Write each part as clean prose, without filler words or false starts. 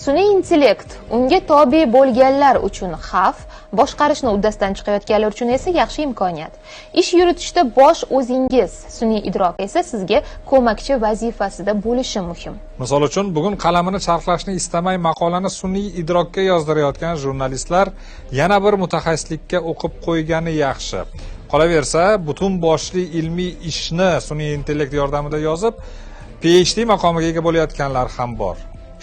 Sun'iy intellekt unga tobe bo'lganlar uchun xavf, boshqarishni uddasidan chiqayotganlar uchun esa yaxshi imkoniyat. Ish yuritishda bosh o'zingiz, sun'iy idrok esa sizga ko'makchi vazifasida bo'lishi muhim. Misol uchun, bugun qalamini charxlashni istamay maqolani sun'iy idrokka yozdirayotgan jurnalistlar yana bir mutaxassislikka o'qib qo'ygani yaxshi. Qolaversa, butun boshli ilmiy ishni sun'iy intellekt yordamida yozib, PhD maqomiga ega bo'layotganlar ham bor.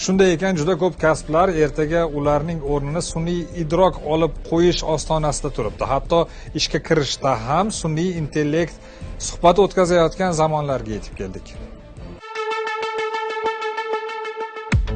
Shunday ekan, juda ko'p kasblar ertaga ularning o'rnini sun'iy idrok olib qo'yish ostonasida turibdi. Hatto ishga kirishda ham sun'iy intellekt suhbat o'tkazayotgan zamonlarga yetib keldik.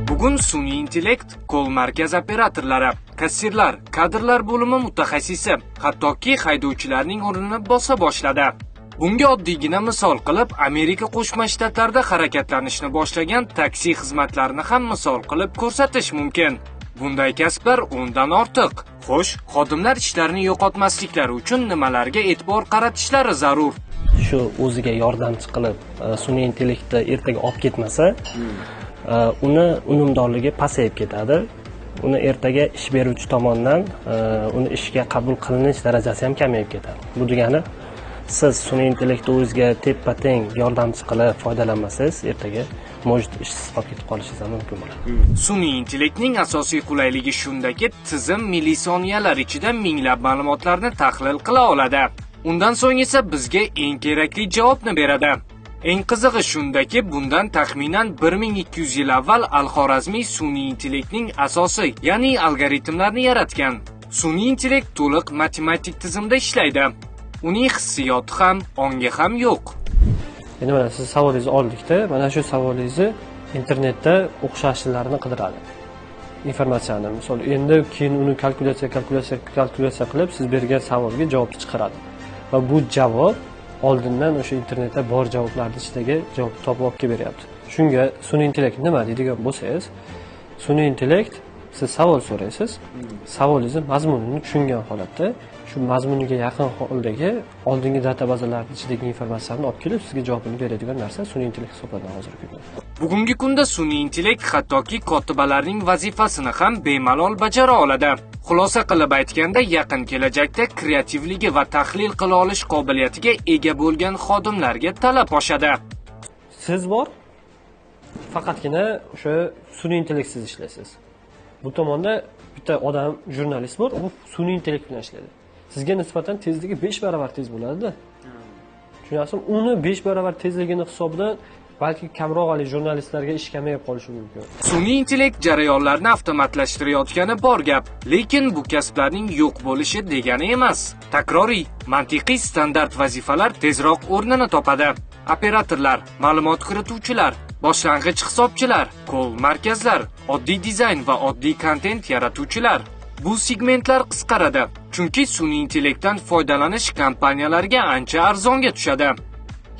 Bugun sun'iy intellekt call markaz operatorlari, kassirlar, kadrlar bo'limi mutaxassisi, hattoki haydovchilarning o'rnini bosa boshladi. Bunga oddiygina misol qilib Amerika Qo'shma Shtatlarida harakatlanishni boshlagan taksi xizmatlarini ham misol qilib ko'rsatish mumkin. Bunday kasblar 10 dan ortiq. Xo'sh, xodimlar ishlarini yo'qotmasliklari uchun nimalarga e'tibor qaratishlari zarur? Shu o'ziga yordamchi qilib sun'iy intellektni ertaga olib ketmasa, uni unumdorligi pasayib ketadi. Uni ertaga ish beruvchi tomonidan uni ishga qabul qilinish darajasi ham kamayib ketadi. Bu degani, siz sun'iy intellektni o'zizga teppa teng yordamchi qilib foydalanmasangiz, ertaga может ishsiz qolib ketib qolishingiz ham mumkin bo'ladi. Sun'iy intellektning asosiy qulayligi shundaki, tizim millisoniyalar ichida minglab ma'lumotlarni tahlil qila oladi. Undan so'ng esa bizga eng kerakli javobni beradi. Eng qizig'i shundaki, bundan taxminan 1200 yil avval Al-Xorazmiy sun'iy intellektning asosi, ya'ni algoritmlarni yaratgan. Sun'iy intellekt to'liq matematik tizimda ishlaydi. Uning hissiyoti ham, ongi ham yo'q. Endi mana siz savolingizni oldikda, mana shu savolingizni internetda o'xshashlarni qidiradi. Informatsiyani, misol, endi keyin uni kalkulyatsiya, kalkulyatsiya, kalkulyatsiya qilib, siz bergan savolga javobni chiqaradi. Va bu javob oldindan o'sha internetda bor javoblarni ichidagi javobni topib olib kelib beryapti. Shunga sun'iy intellekt nima deydigan bo'lsangiz, sun'iy intellekt siz savol so'raysiz, savolingizni mazmunini tushungan holatda shu mazmuniga yaqin holdagi oldingi databazalarni ichidagi informatsiyani olib kelib sizga javobini beradigan narsa sun'iy intellekt hisoblanadi hozirgi kunda. Bugungi kunda sun'iy intellekt hattoki kotibalarning vazifasini ham bemalol bajara oladi. Xulosa qilib aytganda, yaqin kelajakda kreativligi va tahlil qila olish qobiliyatiga ega bo'lgan xodimlarga talab oshadi. Siz bor, faqatgina o'sha sun'iy intellektsiz ishlaysiz. Bu tomonda bitta odam, jurnalist bor, u sun'iy intellekt bilan ishlaydi. Sizga nisbatan tezligi 5 barobar tez bo'ladida. Tushunyapsizmi? Uni 5 barobar tezligini hisobidan balki kamroq haligi jurnalistlarga ish kamayib qolishi mumkin. Sun'iy intellekt jarayonlarni avtomatlashtirayotgani bor gap, lekin bu kasblarning yo'q bo'lishi degani emas. Takroriy, mantiqiy standart vazifalar tezroq o'rnini topadi. Operatorlar, ma'lumot kirituvchilar, boshlang'ich hisobchilar, call markazlar, oddiy dizayn va oddiy kontent yaratuvchilar. Bu segmentlar qisqaradi, chunki sun'iy intellektdan foydalanish kompaniyalarga ancha arzonga tushadi.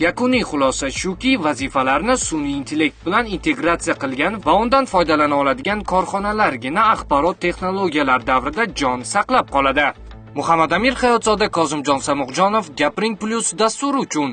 Yakuniy xulosa shuki, vazifalarni sun'iy intellekt bilan integratsiya qilgan va undan foydalana oladigan korxonalargina axborot texnologiyalar davrida jon saqlab qoladi. Muhammad Amir Hayotzoda, Kozimjon Samoqjonov, Gapiring Plus dasturi uchun.